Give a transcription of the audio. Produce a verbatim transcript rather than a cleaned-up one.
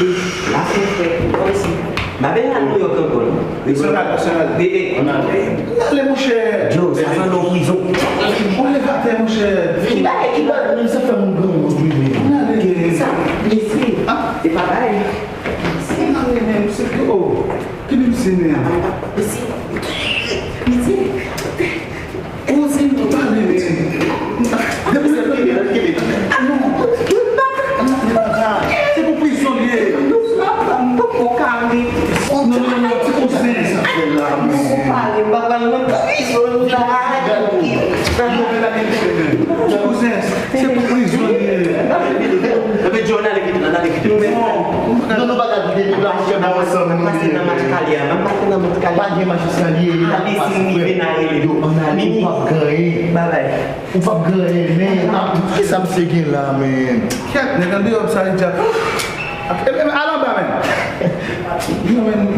Lafè frèt, kòmsi. M pa bezwen al Nouyòk ankò, non. Nasyonal, nasyonal, de e. Ann ale. Ann ale, monchè. Joe, sa sanble yon prizon. Ou leve atè, monchè. Ki bagay, ki bagay, menm sa fè moun granmoun, wi, men. Ann ale. Sa, mesye. Ah. Se pa bagay. Ann ale, men, se ke, oh. Ki menm se, men. Mesye. Mesye. Koze nou pale, men. Depi se kite, kite. Ah, non. Se pou prizon li ye. Non, non, non, non, ti kouzen sa fè la, men. Pale, m pa pral nan prizon la. Yo, men la gen kite, men. Ti kouzen, se pou prizon li ye. Epi Joe, n ale kite, n ale kite. Non, non, nou pa ka kite, nou la fè bon ansanm, nou. Pase nan match kalye a, m pase nan match kalye a. Pa gen match kalye, li pa pase, frè. Yo, ann ale, ou p ap gaye. Babay. Ou p ap gaye, men. Ah, kisa misye gen la, men? Kèt, nèg andeyò sa, li dja. Al anba, men. Non, men.